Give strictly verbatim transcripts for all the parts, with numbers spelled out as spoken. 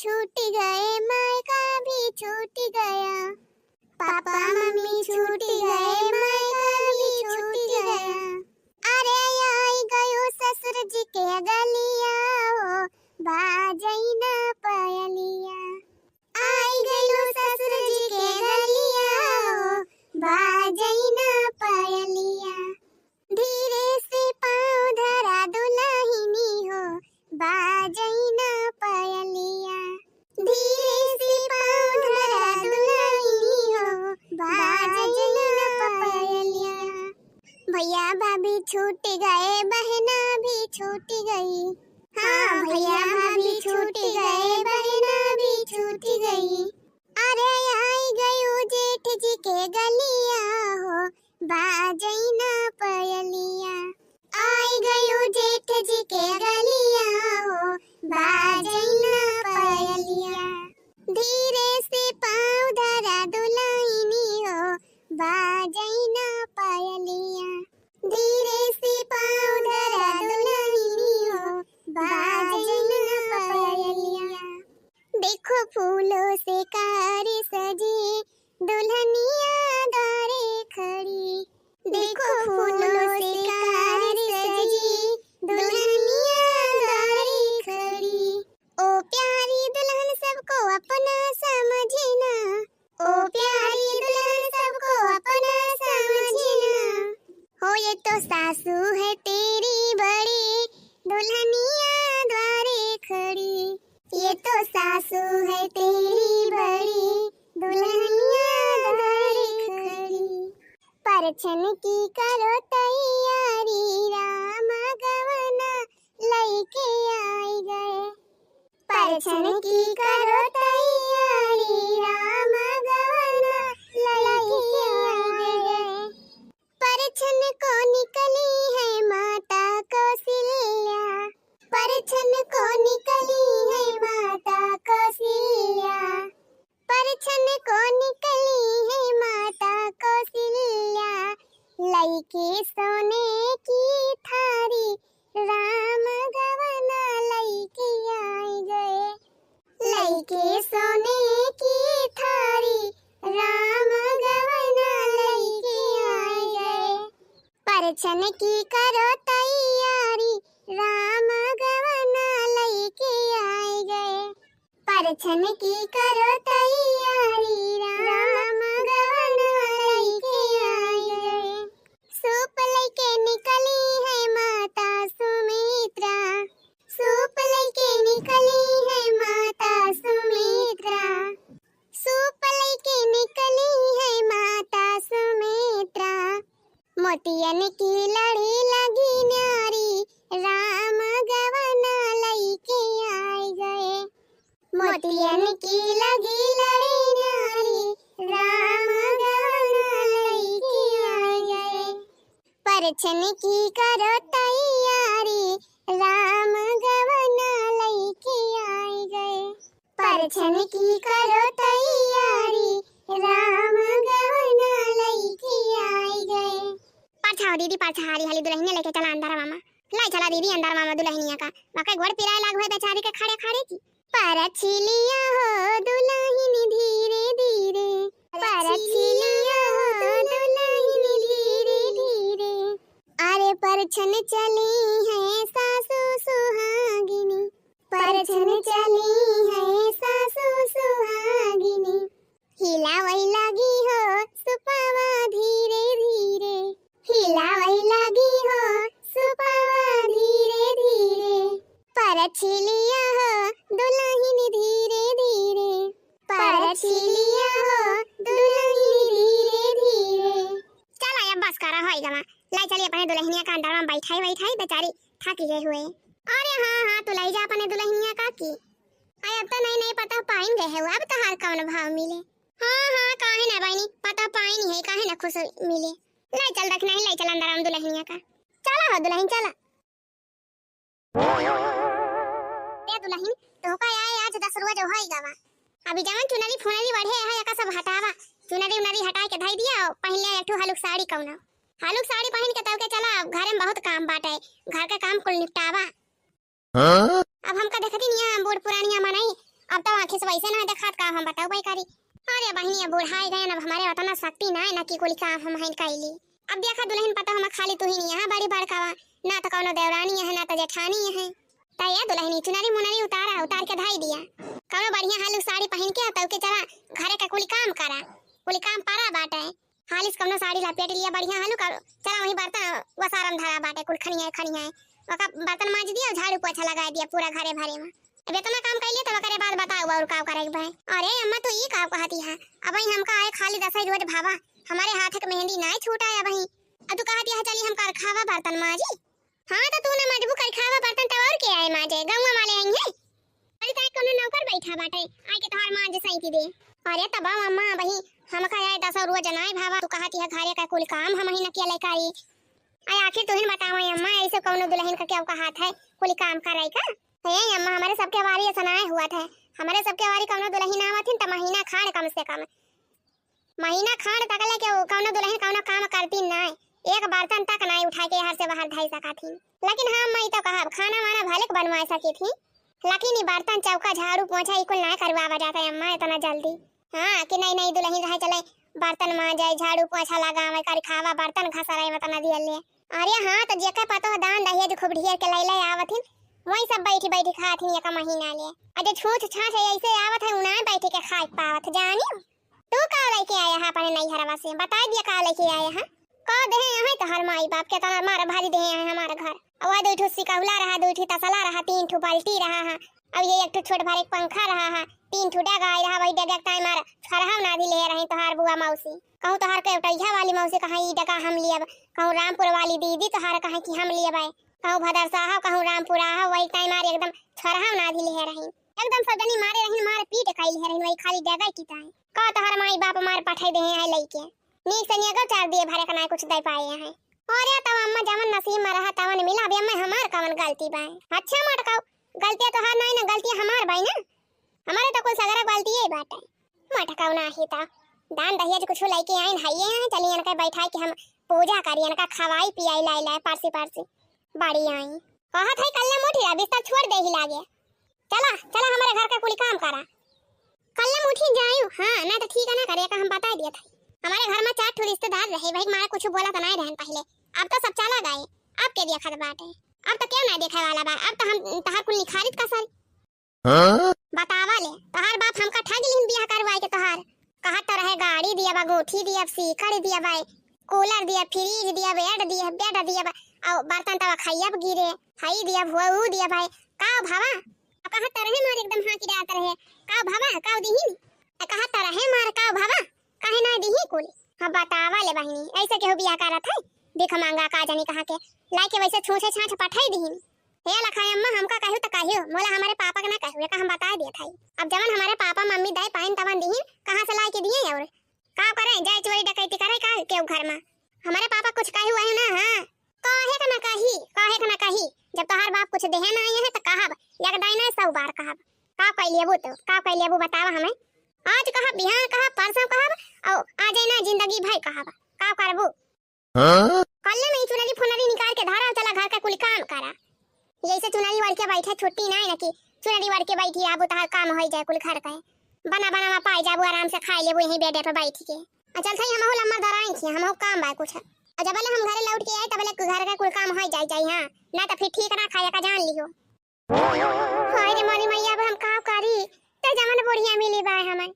छूट गए, मायका भी छूट गया। पापा मम्मी छूट गए, मायका भी छूट गया। अरे आई गयो ससुर जी के गलिया हो, बाजई ना पयलिया। आई गयो ससुर जी के गलिया हो, बाजई ना पयलिया। धीरे से पाँव धरा दुलहिनी हो, बाजई ना पयलिया। धीरे से पाँव धरा दुलहिनी हो, बाजई ना पयलिया। भैया भाभी छूट गए, बहना भी छूट गई। हाँ, भैया भाभी छूट गए, बहना भी छूट गई। अरे आई गयो जेठ जी के गलिया हो, बाजई ना पयलिया। आई गयो जेठ जी के गलिया हो, बाजई ना पयलिया। धीरे से पाँव धरा दुलहिनी हो, बाजई ना पयलिया। धीरे से पाँव धरा दुलहिनी हो, बाजई ना पयलिया। देखो फूलों से कार सजी, दुल्हनिया द्वारे खड़ी। देखो फूलों से कार सजी, दुल्हनिया द्वारे खड़ी। ओ प्यारी दुल्हन सबको अपना समझना, ओ प्यारी दुल्हन सबको अपना समझना। हो ये तो सासू है तेरी बड़ी, दुल्हनिया द्वारे खड़ी। ये तो सासू है तेरी बड़ी, दुल्हनिया द्वारे खड़ी। परछन की करो तैयारी, राम गवना लइके आई गए। परछन की करो तैयारी, राम गवना लइके आई गए। परछन को निकली है माता कौशल्या, परछन को निकली है माता कौशल्या, परछन को निकली है माता कौशल्या। लइके सोने की थारी, राम गवना लइके आई गए। लइके सोने की थारी, राम गवना लइके आई गए। परछन की करो तैयारी, राम गवना लइके आई गए। परछन की करो तैयारी, राम गवना लइके आई गए। सूप लइके निकली है माता सुमित्रा, सूप लइके निकली है माता सुमित्रा, सूप लइके निकली है माता सुमित्रा। मोतियन की लड़ी लगी न्यारी, राम गवना लइके आई गए। मोतियन की लगी लड़ी न्यारी, राम गवना लइके आई गए। परछन की करो तैयारी, राम गवना लइके आई गए। परछन की करो तैयारी, राम गवना लइके आई गए। परछाओ दीदी, परछा, हाली हाली दुलहिनिया लइके चला अंदरवा मा। लइ चला दीदी अंदरवा मा दुलहिनिया का। बाकी गोड़ पिराए लाग होए बेचारी के खड़े खड़े की। परछी लिया हो दुलहिन धीरे धीरे, परछी लिया हो दुलहिन धीरे धीरे। अरे परछन चली है सासू सुहागिनी, परछन चली है सासू सुहागिनी। हिलावै लागी हो सुपवा धीरे धीरे, हिलावै लागी हो सुपवा धीरे धीरे। परछी लिया हो दुलहिन धीरे धीरे, परछी लिया हो दुलहिन धीरे धीरे। चला अब बस करा होई गवा, लइ चली अपने दुलहिनिया का अंदरवा मा बैठाई बैठाई, बेचारी थकी गई हुए। अरे हाँ हाँ, तू लइ जा अपने दुलहिनिया का की। अरे अब तो नई नई पतोह पाइन गए है, अब तोहार कौन भाव मिले। हाँ हाँ, काहे ना बहिनी, पतोह पाइन ही है, काहे ना खुश मिले। लइ चल दखिनही, लइ चल अंदरवा मा दुलहिनिया का। चला हो दुलहिन चला। ए दुलहिन, तोहका आए आज दस रोज होई गवा। अभी जवन चुनरी फुनरी बढ़े है, एका सब हटावा। चुनरी उनरी हटाए के धई दिया, पहन ले एक ठो हलुक साड़ी कौनो। हलुक साड़ी पहन के तब के चला, घरे मा बहुत काम बाटे, घर के काम कुल निपटावा। हाँ? अब हमका देखती निया बूढ़ पुरानिया मनई, अब तो खिस वैसे ना देखात का हम बताऊ भाई करी। अरे बहिनी, अब बुढ़ाई गए, अब हमरे उतना शक्ति ना है ना कि कुल काम हम हइन कैली। अब देखा दुलहिन पता हम खाली तू ही नहीं यहाँ बड़ी बड़कावा, ना तो कौनो देवरानी है ना तो जेठानी है। त ये दुलहिनी चुनरी मुनरी उतारा, उतार के धाई दिया। कौनो बढ़िया हालू साड़ी पहिन के तौ के चला घरे का कुल काम करा, कुल काम पारा बाटे। हालिस कौनो साड़ी लपेट लिया बढ़िया हालू का, चला वही बर्तन वसारम धरा बाटे कुल खनिया खनिया। ओका बर्तन मांज दिया, झाड़ू पोछा लगा दिया पूरा घरे भरे में। अब इतना काम कैलिए तब ओकरे बाद बताओ और का करे के भाई। अरे अम्मा तू ई का कहती है, अब ही हमका आए खाली दसई रोज भावा, हमारे हाथ के मेहंदी नाय छूटा है अब ही। अब तू कहती है चली हम कर खावा बर्तन मांजी। हाँ तो तू ना मांजबू कर खावा बर्तन तब और के आए मांजे, गौवा वाले आई हैं। अरे ताई कौनो नौकर बैठा बाटे, आए के तोहार मांज सैती दे। अरे तब अम्मा अब ही हमका आए दसई रोज नाय भावा, तू कहती है घरे का कुल काम हम ही न किया ले करी। अरे आखिर तुहिन बताओ अम्मा, ऐसे कौनो दुलहिन का क्या औकात है कुल काम करे का? हे अम्मा, हमारे सबके बारी ऐसा ना हुआ था। हमारे सबके बारी कौनो दुलहिन आवत हिन त महीना खाड़ कम से कम, महीना खाड़ तक ले के कौनो दुलहिन कौनो काम करती ना, एक बर्तन तक ना उठा के हर से बाहर धाई सका थी। लेकिन हाँ अम्मा, ई तो कहब खाना वाना भले के बनवा सकी थी, लेकिन ई बर्तन चौका झाड़ू पोछा ई कुल ना करवावा जाता है अम्मा इतना जल्दी। हाँ कि नई नई दुलहिन रहे चले बर्तन मांजे झाड़ू पोछा लगावे कर खावा बर्तन घसरे में तना दियल ले। अरे हाँ, तो जेकर पतोह दान दहेज खूब ढेर के लैले आवथिन, वही सब बैठी बैठी खाथिन एक महीना ले। अरे छूछ छाछ ऐसे आवत है, उनाए बैठ के खाए पावत, जानी। तू का लेके आया है अपने नैहरवा से? बता दिया का लेके आया है। का देहे हैं तोहर माई बाप के तना मार भारी देहे हैं हमारे घर। अब वह दो ठो सिकहुला रहा, दो ठो तसला रहा, तीन ठो बाल्टी रहा है। अब ये एक ठो छोट भर एक पंखा रहा है, तीन ठो डगाई रहा, वही डगा के ताई मार छरहा ना भी ले रही तोहार बुआ मौसी। कहूँ तोहार केवटैया वाली मौसी कहाँ ई डगा हम लियब, कहूँ रामपुर वाली दीदी तोहार कहाँ कि हम लियब है, कहूँ भदरसाहा, कहूँ रामपुराहा, वही ताई मार एकदम छरहा ना भी ले रही। एकदम सब जनी मारे रही, मार पीट कैल है रही, वही खाली डगा की ताई। का तोहार माई बाप मार पठाई दे हैं लइके। नीक से नियगो चार दिए भरे का ना कुछ दे पाए हैं। अरे तब अम्मा जवन नसीब में रहा तवन मिला, अभी अम्मा हमार कवन गलती बाय? अच्छा मटकाऊ, गलतिया तोहार नाई ना, गलतिया हमार बाय ना। हमारे तो कुल सगरा गलती यही बात है। मटकाऊ ना ही ता दान दहेज कुछ लेके आइन है ये, चलिए इनके बैठाई के हम पूजा करी, इनका खवाई पियाई लाई लाई पारसी पारसी। बड़ी आई। कहत है कल्ला मोटी रहा, बिस्तर छोड़ दे ही लागे। चला, चला हमारे घर का कुल काम करा। कल्लम उठी जायु, हाँ, ना तो ठीक है ना करे का हम बता दिया था। हमारे घर में चार ठो रिश्तेदार रहे, भाई मारे कुछ बोला तो नहीं रहन पहले। अब तो सब चला गए। अब के दिया खत बाटे? अब तो क्यों ना देखे वाला बा? अब तो हम तहार कुल निखारित का सर। हाँ? बतावा ले, तहार बाप हमका ठग लिहिन बियाह करवाए के तहार। कहत तो रहे गाड़ी दिया बा, गोठी दिया, सीकड़ दिया बा, कूलर दिया, फ्रिज दिया, बेड दिया, बेड दिया बा, और बर्तन तवा खाइया गिरे, हई दिया, हुआ ऊ दिया भाई। का भावा? अब कहत तो रहे मार एकदम हाँकी डालत रहे। का भावा, का दिहिन? आ कहत तो रहे मार का भावा, काहे ना दिही कुल? हाँ बतावा ले बहिनी, ऐसे केहू बियाह करत है? भीख मांगा का जानी कहाँ के, लाइके वैसे छूछे छाछ पठाई दिहिन। हे लखाए अम्मा, हमका कहू तो कहू, मोला हमारे पापा के ना कहू, एका हम बताए दिए थाई। अब जवन हमारे पापा मम्मी दे पाइन तवन दिहिन, कहाँ से लाइके दिए और? का करे, जाए चोरी डकैती करे का केहू घर में? हमारे पापा कुछ कहू है ना, हाँ? काहे का ना कही, काहे का ना कही? जब तोहार बाप कुछ देहे ना आए हैं तो कहब, एक दाई ना सौ बार कहब। का कह लेबू तो, का कह लेबू बतावा हमें। आज कहब, बिहान कहब, परसों कहब, और आ जाए ना जिंदगी भर कहब। का करबू? हाँ? कल्ले में ई चुनरी फुनरी निकाल के धरा, चला घर का कुल काम करा। यैसे चुनरी ओढ़ के बैठे छुट्टी ना है ना कि चुनरी ओढ़ के बैठी रहबू, तहार काम हो जाए कुल घर का। बना बना में पाई जाबू, आराम से खाई लेबू यहीं बेडे पे बैठ के। आ चल थई हमहू लम्मा दराई थी, हमहू काम बा कुछ। आ जबले हम घरे लौट के आए तबले घर का कुल काम हो जाई जाई, हाँ, ना तो फिर ठीक ना खाए का जान लियो। हाय रे मोरी मैया, अब हम का करी? ते जवन बुढ़िया मिली बा हमें।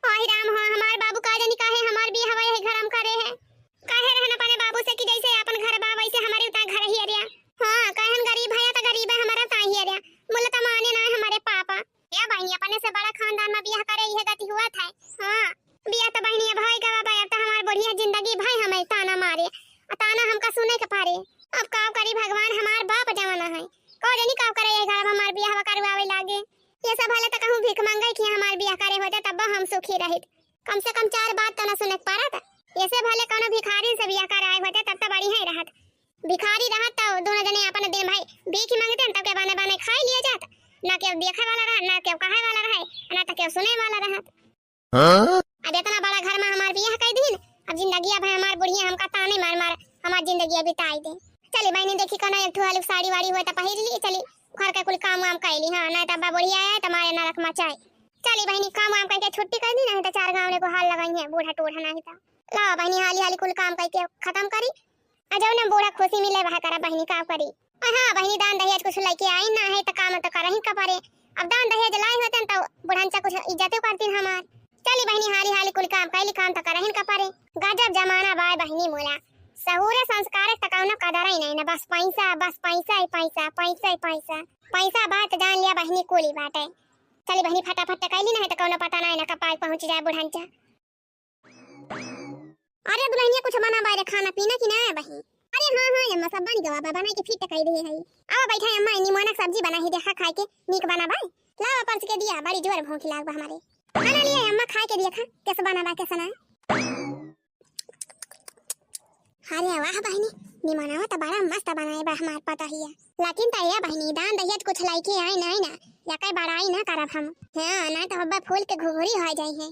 हाय राम, हाँ, हमार बाबू का जानी काहे हमार बियाह वही घर हम करे हैं। काहे रहन अपने बाबू से कि जैसे अपन घर बा वैसे हमारे उतना घर ही अरिया। हाँ, कहन गरीब है तो गरीब है, हमारा उतना ही अरिया। मुल तो माने ना है हमारे पापा। ए बहिनी, अपने से बड़ा खानदान में बियाह करे, इहे गति हुआ था। हाँ, बियाह तो बहिनी अब होई गवा बा, अब तो हमार बुढ़िया जिंदगी भर हमें ताना मारे, आ ताना हमका सुने के पड़े। अब का करी भगवान, हमार बाप जमाना है, का जानी का करे ये घर में हमार बियाह करवावे लागे। ये सब भले तो कहूँ भीख मांगे कि हमार बियाह करे होते तब हम सुखी रहित, कम से कम चार बात तो ना सुने के पड़त। ये से भले कौनो भिखारी से बियाह कराए होते तब तो बड़ी है रहत। भिखारी रहत तो दोनों जने अपन दिन भाई भीख मांगते हैं, तब के बने बने खाई लिए जात, ना केहू देखे वाला रहा, ना केहू कहे वाला रहे, ना तो केहू सुने वाला रहत। हाँ? अब इतना बड़ा घर में हमार बियाह कर दीन, अब जिंदगी अब हमार बुढ़िया हमका ताने मार मार हमार जिंदगी बिताई दे। चली बहनी, देखी कौनो एक ठो अलग साड़ी वाड़ी हुआ तो पहिर ली, चली घर का कुल काम वाम कर ली। हाँ, ना तो अब बुढ़िया आए तो हमारे नरक मचाए। चली बहिनी, काम वाम कइके छुट्टी कर दी, नाहीं त चार गाँव ले को हाल लगाई है बूढ़ा टूढ़ा, नाहीं त। लावा बहिनी, हाली हाली कुल काम कइके खतम करी। आ जउने बूढ़ा खुशी मिले वह करा बहिनी, का करी। आ हाँ बहिनी, दान दहेज कुछ लइके आई ना है त काम त करहिन का परे। अब दान दहेज लाई होतन त बुढ़नचा कुछ इज्जते करतीन हमार। चली बहिनी, हाली हाली कुल काम कइली, काम त करहिन का परे। गजब जमाना बाय बहिनी मोला, सहूरे संस्कार त कउनो कदर ही नहीं ना, बस पैसा, बस पैसा ही पैसा, पैसा ही पैसा। पैसा बात जान लिया बहिनी, कुली बाटे। चली बहिनी, फटाफट कइली ना है त कउनो पता नहीं ना कब पाई पहुँच जाए बुढ़नचा। अरे दुलहिनिया, कुछ बनाबा रे खाना पीना कि ना बहिन? अरे हाँ हाँ अम्मा, सब बन गवा बा, बनाई के फिट कइ दे है। आवा बैठा अम्मा, निमोना के सब्जी बनाई, देखा खाए के नीक बनाबा। लावा परस के दिया, बड़ी जोर भूख लाग बा हमारे। खाना लिए अम्मा, खाए के दिया खा, कैसे बनाबा कैसे ना। अरे वाह बहिनी, निमोनवा त बड़ा मस्त बनाए बा हमार पतोहिया। लेकिन त ए बहिनी, दान दहेज कुछ लइके आई नहीं ना, या कई बड़ाई ना करब हम। हाँ, ना त हब्बा फूल के घुघुरी हो जाई है।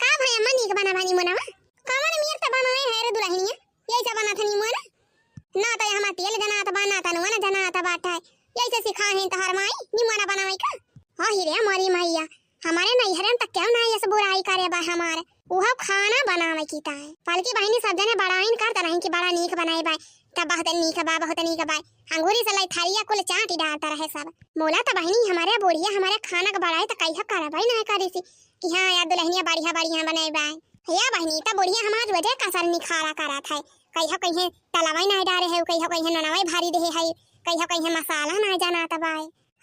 का भाई अम्मा, नीक बना बा निमोनवा? कवन मियर त बनाए है रे दुलहिनिया, यही से बना था निमोना। ना त यहाँ तेल जनात बा, ना त नून जनात बाटे, यही से सिखा है तोहर माई निमोना बनावे का। हाँ ही रे मोरी मैया, हमारे नैहरे में त केहू ना ऐसे बुराई करे बा हमार, उहो खाना बनावे की ताए। बल्कि बहिनी सब जने बड़ाइन करत रही कि बड़ा नीक बनाए बा, त बहुत नीक बा, बहुत नीक बा। अंगूरी से लाई थालिया कुल चाटी डालत रहे सब। मोला त बहिनी हमारे बुढ़िया हमारे खाना के बड़ाई त कहियो करबे ना करी सी कि हाँ यार दुलहिनिया बढ़िया बढ़िया बनाए बा। या बहिनी त बुढ़िया हमार रोजे कसर निखारा करत है, कहियो कहिए तलवाई ना डारे है, कहियो कहिए ननवाई भारी देहे है, कहियो कहिए मसाला ना जनात बा।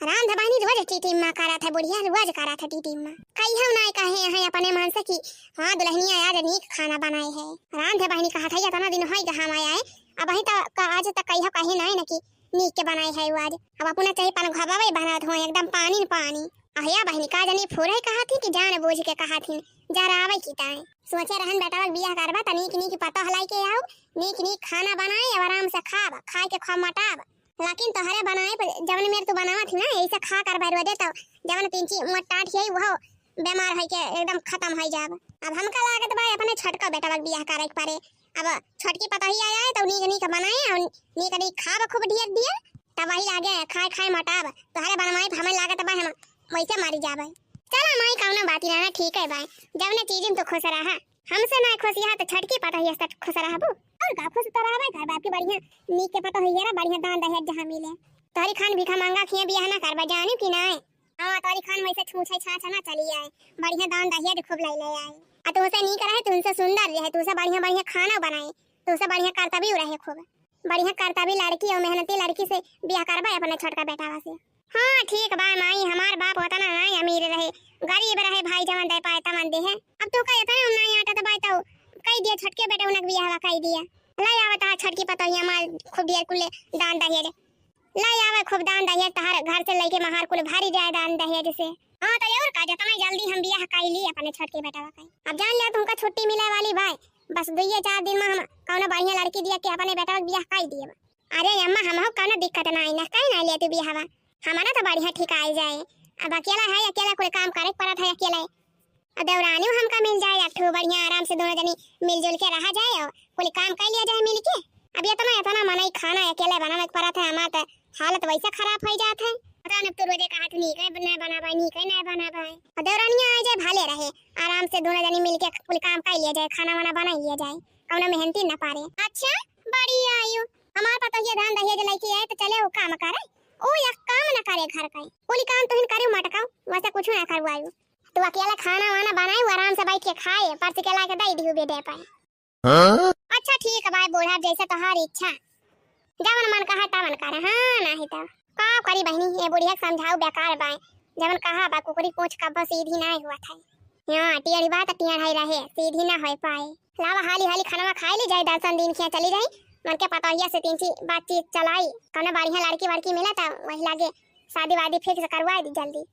रांध बहिनी रोज टीटीमा करत है, बुढ़िया रोज करत है टीटीमा। कहियो नाय कहे हैं अपने मन से कि हाँ दुलहिनिया आज नीक खाना बनाए है। रांध बहिनी कहत है इतना दिन होई गा हम आए, अबहीं त आज त कहियो कहे नाय न कि नीक के बनाए है आज। अब अपना चाहे पन घबवे बनात हो एकदम पानी न पानी। अहिया बहिनी का जानी फुरे कहत ही कि जान बूझ के कहत ही जरावे की ताए। सोचे रहन बेटवा के बियाह करबा त नीक नीक पतोह लइके आउ, नीक नीक खाना बनाए, अब आराम से खाब, खाए के खूब मोटाब। लेकिन तोहरे बनाए पर जवन मेर तू बनावत ही ना, ऐसे खा कर बैर दे तो जवन पिंची मोटाट है वो बीमार है के एकदम खत्म हो जाब। अब हमका लागत बा अपने छोटका बेटवा के बियाह करे के परे। अब छोटकी पतोहिया आए तो नीक नीक बनाए और नीक नीक खाब खूब ढेर ढेर, तब वही लागे खाए खाए मोटाब। तोहरे बनवाए पर हमें लागत बा हम वैसे मारी जाबे। चला माई कौनो बात ना, ठीक है बा, जवने चीज में तू खुश रहा। हमसे ना खुश यहाँ तो छोटकी पतोहिया से खुश रहबू। और का खुश तो रहबे करबे, आपकी बढ़िया नीक के पतोहिया रे, बढ़िया दान दहेज जहाँ मिले। तोहरी खान भीखा मांगा खिया बियाह ना करबे, जानी कि नाय? हाँ, तोहरी खान वैसे छूछे छाछ ना चली आए, बढ़िया दान दहेज खूब ले ले आए। आ तुमसे नीक रहे, तुमसे सुंदर रहे, तुमसे बढ़िया बढ़िया खाना बनाए, तुमसे बढ़िया करतबी रहे खूब। बढ़िया करतबी लड़की और मेहनती लड़की से बियाह करबे अपने छोटका बेटावा से। हाँ ठीक बा माई, हमार बाप उतना नाय अमीर रहे, गरीब रहे भाई, जवन दे पाए तवन देहे। अब तोका इतना नाय आटत बा तो कई दिया छोटके बेटे उनक बियाहवा कई दिया। लाई आवा तोहार छोटकी पतोहिया माल खूब ढेर कुले दान दहेज। लाई आवा खूब दान दहेज, तोहार घर से लइके महार कुल भरी जाए दान दहेज से। हाँ तो और का, जितना जल्दी हम बियाह कई ली अपने छोटके बेटावा कई। अब जान लिया तुमका छुट्टी मिले वाली बा, बस दुइये चार दिन में हम कौनो बढ़िया लड़की दिया के अपने बेटावा के बियाह कई दिए। अरे अम्मा, हमहू कौनो दिक्कत नाई ना, काहे ना ले तू बियाहवा? हमारा तो बढ़िया ठीक आई जाए। अब अकेला है, अकेला कुल काम करे के पड़त है अकेले। अब देवरानियो हमका मिल जाए एक ठो बढ़िया, आराम से दोनों जनी मिलजुल के रहा जाए और कुल काम कर लिया जाए मिल के। अब इतना, इतना मनई खाना अकेले बनावे के पड़त है, हमार तो हालत वैसे खराब हो जात है। पता नहीं तू रोजे कहा तू नीक है ना बनाबे, नीक है ना बनाबे। और देवरानिया आ जाए भले रहे, आराम से दोनों जनी मिल के कुल काम कर लिया जाए, खाना वाना बना लिया जाए, कौनो मेहनती ना पारे। अच्छा, बड़ी आयु, हमार पतोहिया दान दहेज लइके आए तो चले वो काम करे, ओ एक काम ना करे घर का, कुल काम तुहिन करे मटकाओ, वैसे कुछ ना करवायो। तू अकेला खाना वाना बनाए, आराम से बैठ के खाए, परस के ला के दे दिहु बेटे पे। हाँ? अच्छा ठीक है भाई बूढ़ा, जैसे तोहार इच्छा, जवन मन कहा तवन करे। हाँ नहीं तो का करी बहिनी, ये बुढ़िया के समझाऊ बेकार बाय, जवन कहा बा कुकुरी पूछ कब्बो सीधी ना हुआ था। हाँ, टेढ़ी बात टेढ़ाई रहे, सीधी ना होए पाए। लावा हाली हाली खानवा खाए ली जाए, दर्शन दिन खिया चली जाई, मन के पतोहिया से तीन ची बातचीत चलाई, कौनो बढ़िया लड़की वड़की मिला त वही लागे शादी वादी फिक्स करवाए दी जल्दी।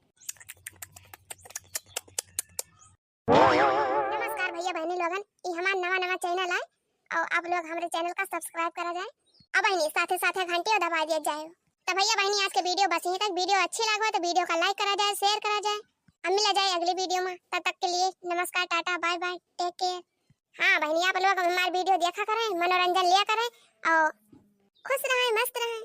नमस्कार भैया बहनी लोगन, ई हमार नवा नवा चैनल आए और आप लोग हमरे चैनल का सब्सक्राइब करा जाए। अब बहनी साथे साथे घंटियो दबा दिया जाए। तो भैया बहनी आज के वीडियो बस यहीं तक। वीडियो अच्छी लगे तो वीडियो का लाइक करा जाए, शेयर करा जाए। अब मिला जाए अगली वीडियो में, तब तक के लिए नमस्कार, tata, bye bye, take care. हाँ बहनी आप लोग हमारे वीडियो देखा करें, मनोरंजन लिया करें और खुश रहें, मस्त रहें।